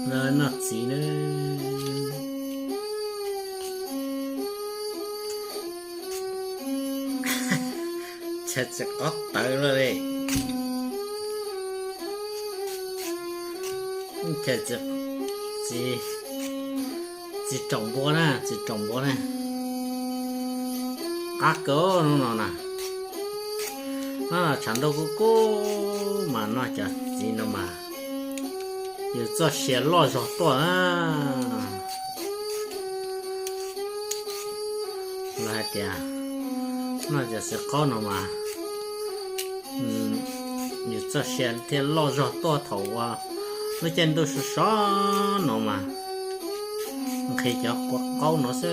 Noj txiv na. Chaw txiv qaub tawv lawm li. Chaw txiv, txiv raum npua na, txiv raum npua na. Qab kawg hnub no na. Noj tshav ntuj kub kub mas noj cov txiv no mas yus txoj sia loj zog tuaj na. Lawv hais tias noj cov txiv qaub no mas yus txoj sia thiaj loj zog tuaj thaum uas lub caij ntuj sov sov no mas nqhis cov kua qaub no xwb.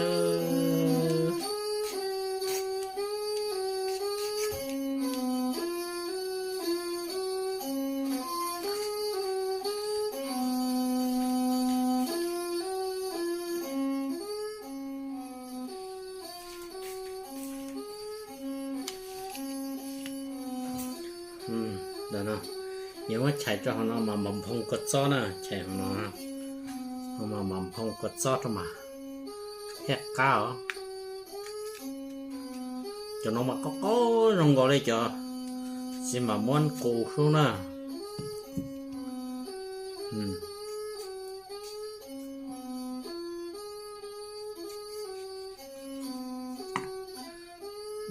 Ntawm no, yus muab chais rau hauv no mas mam nphoo kua txob na, chais hauv no, hauv mas mam nphoo kua txob rau mas thiaj qab os. Cov no mas qaub qaub zoo nkaus li cov txiv mam muab qus hlub na.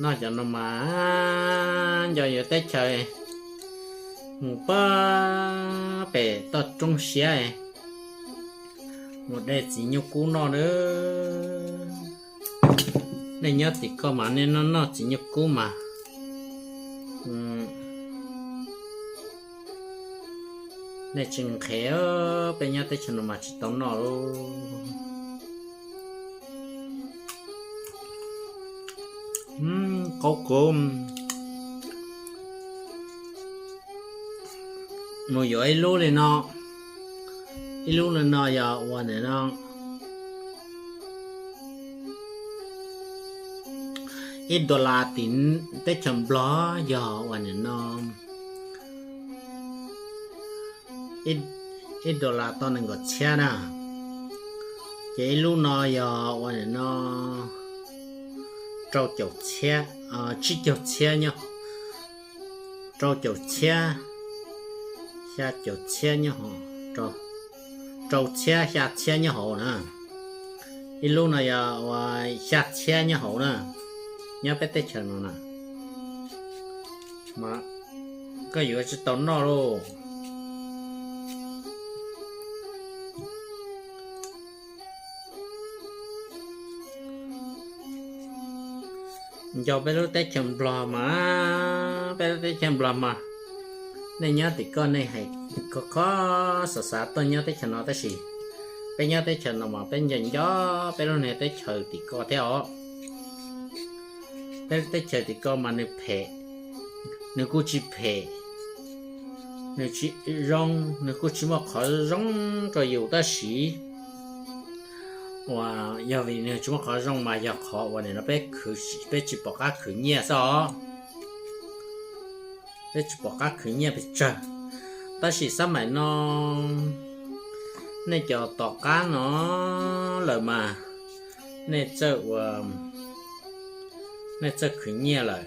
Noj cov no mas nco yuav teb chaws mus pag pem toj roob siab mus de txiv nyuj kub noj na. Nej nyob tim ko mas nej noj noj txiv nyuj kub mas nej tsis nqhis, peb nyob teb chaws no mas tsis tau noj li. Qaub kawg. Mus yuav ib lub li no, ib lub li no yog ua nim no ib dollar tim teb chaws Nplog yog ua nim no ib dollar tau nees nkaum txhiab na. Ces ib lub no yog ua nim no rau caum txhiab, tsib caug txhiab nyob, rau caum txhiab, xya caum txiab nyob hauv, rau txhiab xya txhiab nyob hauv na. Ib lub no yog ua xya txhiab nyob hauv na, nyob peb teb chaws no na. Mas koj yuav tsis tau noj lauj. Nco peb lub teb chaws Nplog mas, peb lub teb chaws Nplog mas, nej nyob tim ko nej hais khov kho xav xav tuaj nyob teb chaws no tab sis peb nyob teb chaws no mas peb nco nco peb lub niag teb chaws tim ko thiab os. Peb lub teb chaws tim ko mas nws phem, nws kuj tsis phem, nws tsis zoo, nws kuj tsis muaj qhov zoo rau yus tab sis uas yog vim nws tsis muaj qhov zoo mas yog qhov uas nim no peb khwv, peb tsis pom qab khwv nyiaj xwb os. Peb tsis pom qab khwv nyiaj pes tsawg. Tab sis xab maim no nej cov tom qab no lawm mas nej txawj ua, nej txawj khwv nyiaj lawm.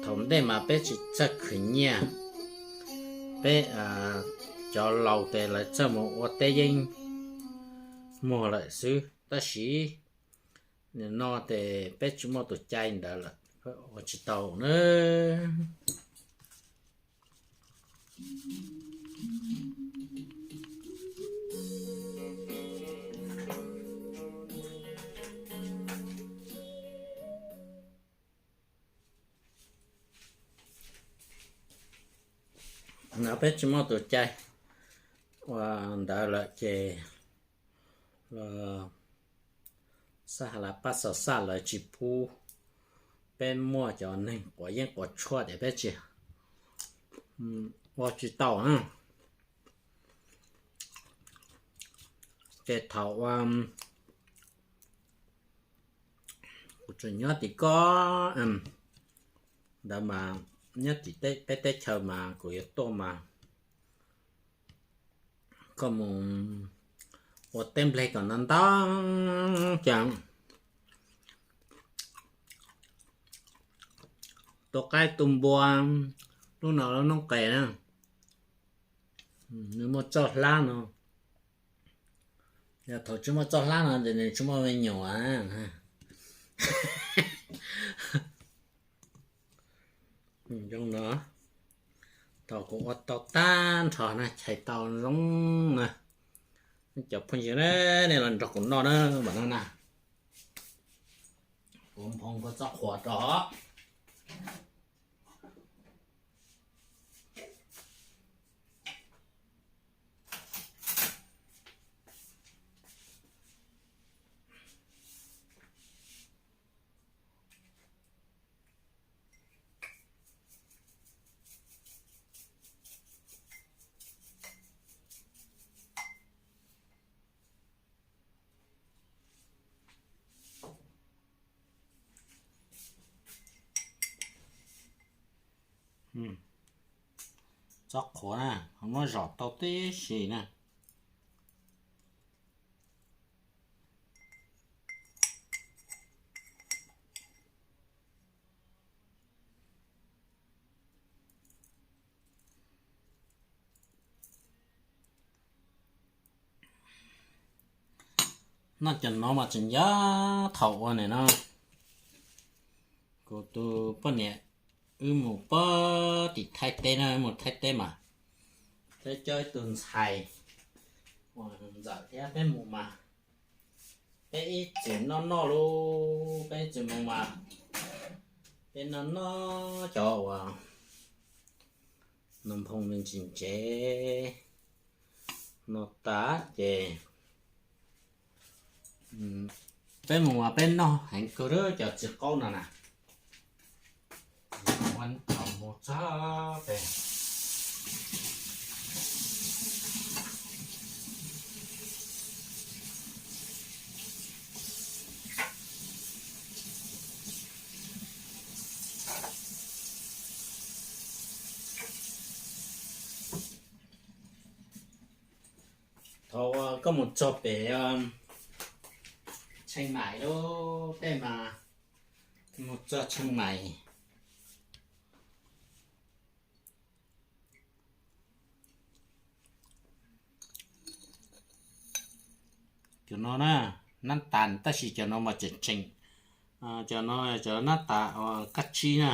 Thaum ntej mas peb tsis txawj khwv nyiaj, peb cov laus tes lawv txawj mus ua teb yeeb muag lawm xwb tab sis nim no tes peb tsis muaj tus cai ntawd lawm, ua tsis tau na. No peb tsis muaj tus cai ua ntawd lawm ces los xab has las paj xav xaj lawv tsis pub peb muaj cov neeg quav yeeb quav tshuaj ces peb tsis ua tsis tau na. Ces thaum ua kuv tseem nyob tim ko ntawd mas, nyob tim peb teb chaws mas kuv yuav tuaj mas Koj mus ua teb nplej kom ntau ntau, ces tu qaib tu npua, lub no lub noob qes na, nws muaj txoj hlab no. Yog thaum tsis muaj txoj hlab no ces nws tsis muaj me nyuam. Zoo no, thaum kuv ua tau tag nrho na, chais tau zoo na, cov phooj ywg na, nej los nrog kuv noj na, mam no na. Kuv nphoo kuv txoj qhuav rau. Txoj qhuav na, ho muab zom tau tib si na. Noj cov no mas tseem yog thaum ua nim no kuv tus poj niam wb mus pog tim Thaib teb na, mus Thaib teb mas peb coj ib tug ntxhais uas ntxawm thiab peb mus mas peb ib txwm noj noj lauj, peb ib txwm mus mas peb noj noj cov uas npoo ntsis ntsev no tas ces peb mus mas peb noj heev kawg cov txiv qaub no na. Mus txog pem thaum koj mus txog pem Tsheej Maim lub tej mas, mus txog Tsheej Maim cov no na, nab tas tab sis cov no mas tseem tseem, cov no cov nab tas kab tsib na.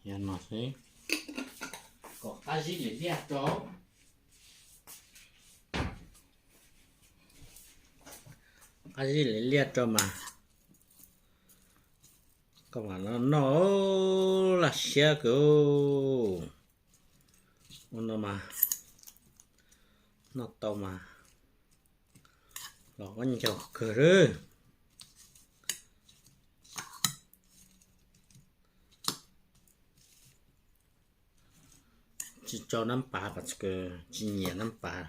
Yog no xwb, kom qab zib liam liaj rau, qab zib liam liaj rau mas koj mam noj, laj siab kawg. Ua no mas noj tau mas los ua ncaug kawg lawm. Tsis tso nab pas, tsis nyiam nab pas.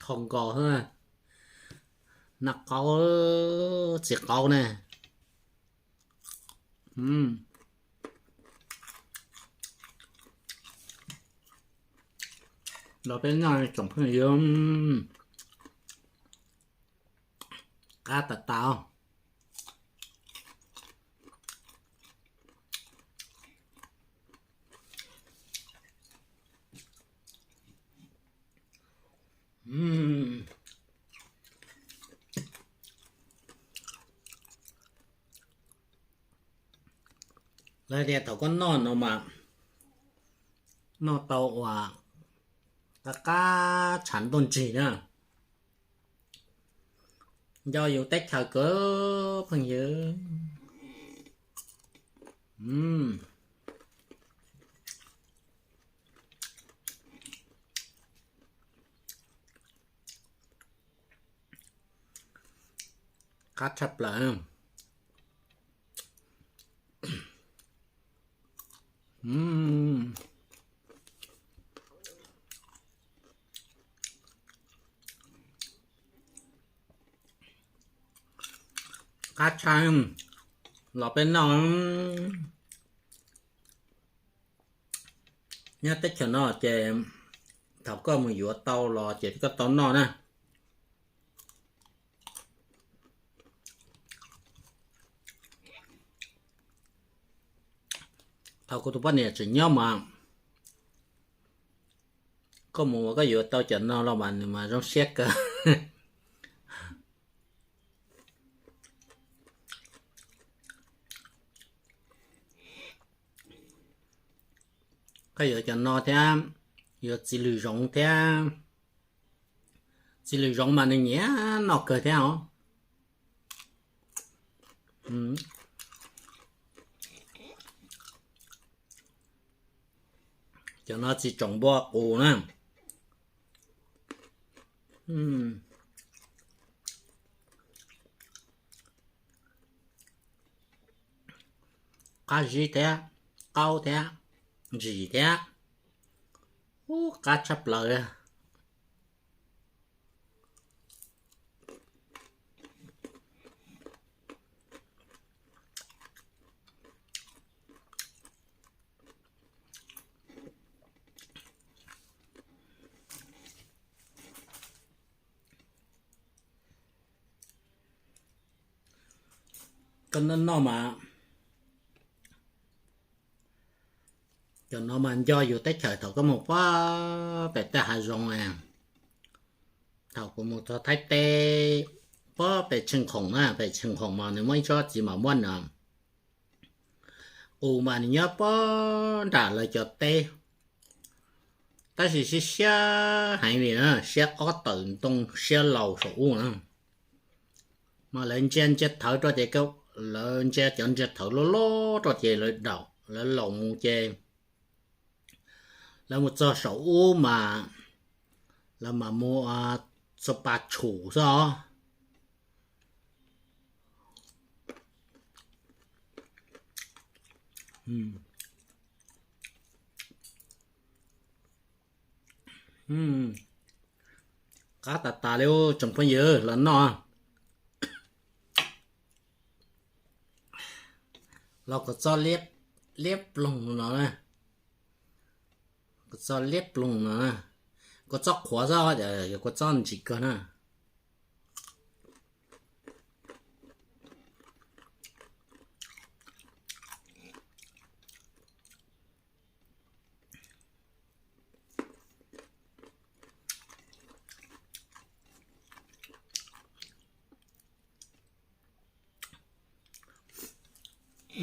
Thau nkaus xwb, nab qaub, txiv qaub ne. Los peb noj tsoom phooj ywg, qab tas tas. Lawv tias thaum koj noj no mas noj tau uas qab qab tshav ntuj ntsig na. Nco yus teb chaws kawg phooj ywg. Qab tshaj plaws. Qab tshaj. Los peb noj. Nyob teb chaws no ces thaum koj mus yuav tau los ces koj tau noj na. Thaum kuv tus poj niam tseem nyob mas koj mus koj yuav tau cov no los mas nws mas zoo siab kawg. Koj yuav cov no thiab, yuav txiv lws zoov thiab. Txiv lws zoov mas nws nyiam noj kawg thiab os. Cov no txiv tsoom npua qus na. Qab zib thiab, qaub thiab, ntsim thiab. Ub, qab tshaj plaws li. Koj noj noj mas, cov no mas nco yus teb chaws thaum koj mus pem tej hav zoov, thaum kuv mus txog Thaib teb, pem Tsheej Khoom na, pem Tsheej Khoom mas nws muaj ib tsob txiv mam muab no, qus mas nws nyob pem nram lawv cov teb, tab sis siab siab heev li na, siab ob tawm ntoo siab laus saum ub na. Mas lawv ntsia ntsia thawv rau ces, lawv ntsia cov ntsia thawv loj loj rau ces lawv daum lawv laus mus ces lawv mus txog saum ub mas lawv mam mus txog pas tshum xwb os. Qab tas tas li tsoom phooj ywg los noj. Los kua txob liab ploog no, kua txob liab ploog no, kua txob qhuav xwb, kua txob ntsim kawg na.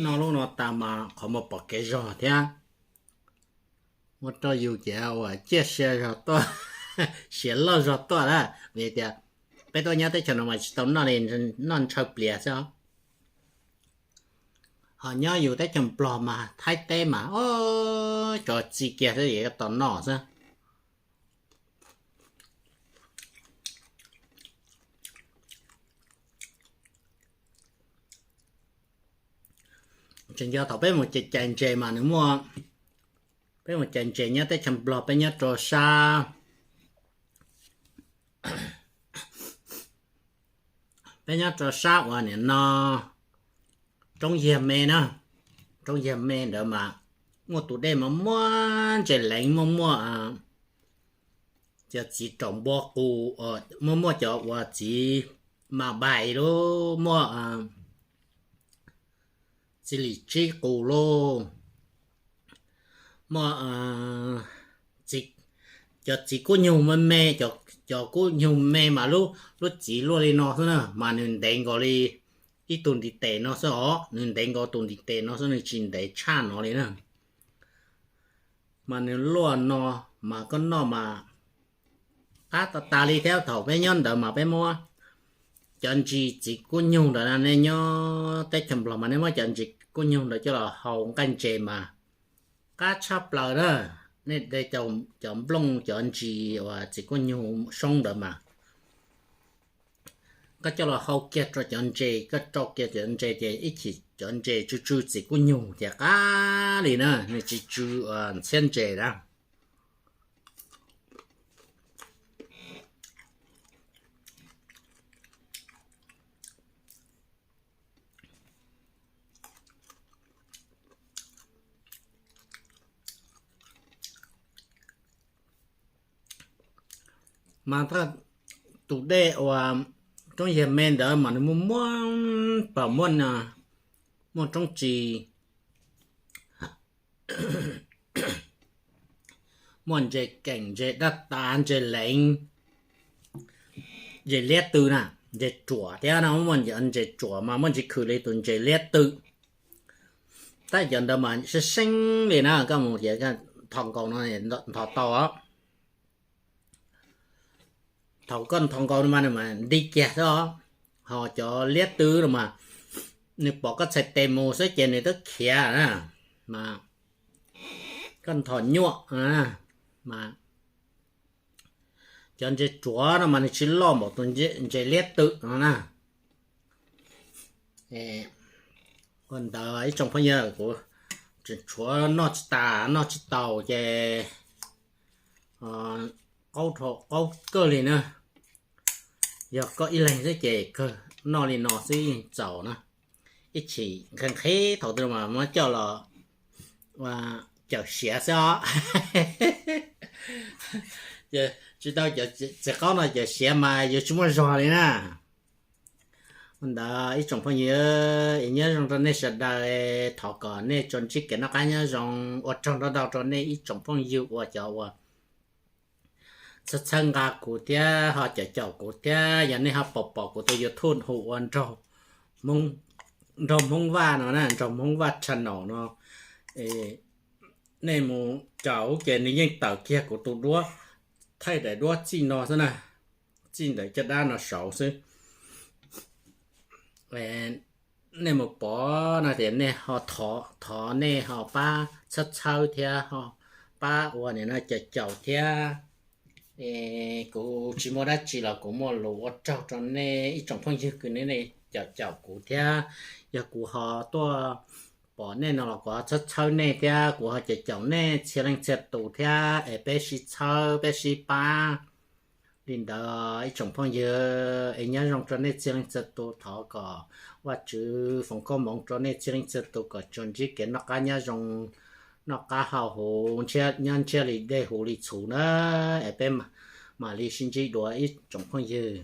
Noj lub no tas mas qhov muag pom kev zog thiab. Muab rau yus ces ua ciaj sia zog tuaj, siav loj zog tuaj na. Vim tias peb tuaj nyob teb chaws no mas tsis tau noj li, noj ntshaw plias xwb. Ho nyob yus teb chaws Nplog mas Thaib teb mas tso txi kiag xwb es yuav tau noj xwb. Tseem yog thaum peb mus cais ntses mas nws muaj, peb mus cais ntses nyob teb chaws Nplog peb nyob rau sab, peb nyob rau sab uas nim no roob Yag Me na, roob Yag Me ntawd mas muaj tus dej mas muaj ntses leev, muaj muaj cov txiv raum npua qus, muaj muaj cov uas txiv mas npais lub, muaj txiv lim tsib qus lauj, muaj cov txiv kub nyug me me, cov kub nyug me mas lub txiv luaj li no xwb na, mas nws ntev nkaus li ib tug ntiv tes no xwb os, nws ntev nkaus tus ntiv tes no xwb, nws tsis ntev tshaj no li na. Mas nws luaj no, mas koj noj mas qab tas tas li thiab. Thaum peb nyob ntawd mas peb muab cov ntsis txiv kub nyug ntawd, nej nyob teb chaws Nplog mas nej muab cov ntsis kub nyug ntawd coj los hau nqaij ntses mas qab tshaj plaws na. Nej de cov nplooj cov ntsis uas txiv kub nyug soob ntawd mas koj coj los hau kiag rau cov ntses, koj rau kiag cov ntses ces ib chim cov ntses tsw tsw txiv kub nyug ces qab li na, nws tsis tsw ntxhiab ntses na. Mas tus dej uas roob yag me ntawd mas nws muaj muaj pas muaj, muaj roob ris, muaj ntses keem, ntses dab tas, ntses leev, ntses liab tw na, ntses ruam thiab no, muaj ntses ruam mas muaj ntsis khwm li tus ntses liab tw. Tab cov ntawd mas seeb seeb li na, koj mus ces thos nkaus no nthos tau os. Thaum koj nthos nkaus no mas nws mas nti kiag xwb os. Ho cov liab tw no mas nws pom koj txhais tes mus xwb ces nws twb khiav na, mas koj nthos nyuaj. Mas cov ntses ruam no mas nws tsis loj npaum tus ntses liab tw no na. Ua ntawd ib tsoom phooj ywg, kuv tseem tshuav noj tsis tas noj tsis taus ces qaub, qaub kawg li na. Yog koj ib leeg xwb ces kawg, noj li no xwb yeej txaus na. Ib chim nqhis nqhis thaum twg mas muab coj los cawm siav xwb os. Tsis tau cov txiv qaub no cawm siav mas yuav tsis muaj zog li na. Ua ntawd ib tsoom phooj ywg, es nyob zoo rau nej sawv daws, thov kom nej tsuas ntsib kev noj qab nyob zoo, ua tsaug ntau ntau rau nej ib tsoom phooj ywg uas cov uas txhawb txhawb nqa kuv thiab ho caum caum kuv thiab. Yog nej ho pom pom kuv tus YouTube hu ua Nraug Hmoob Vaj no na, Nraug Hmoob Vaj channel no, nej mus caum ces nws yeej tawm kiag kuv tus duab, thaij daim duab txij no xwb na, txij ntawm caj dab no saud xwb. Nej mus pom no tias nej ho thov, thov nej ho pab txhawb txhawb thiab ho pab ua nim no caum caum thiab. Kuv tsis muaj dab tsi los kuv muaj lus ua tsaug rau nej ib tsoom phooj ywg kws nej caum caum kuv thiab. Yog kuv ho tuaj pom nej no los kuv ho txhawb txhawb nej thiab, kuv ho caum caum nej txhia leej txhia tus thiab es peb sib txhawb peb sib pab. Li ntawd ib tsoom phooj ywg, es nyob zoo rau nej txhia leej txhia tus, thov kom Vajtswv foom koob hmoov rau nej txhia leej txhia tus kom tsuas ntsib kev noj qab nyob zoo, noj qab haus huv, nyob ntsiab li dej huv li txhuv na. Es peb mam li sib ntsib dua ib tsoom phooj ywg.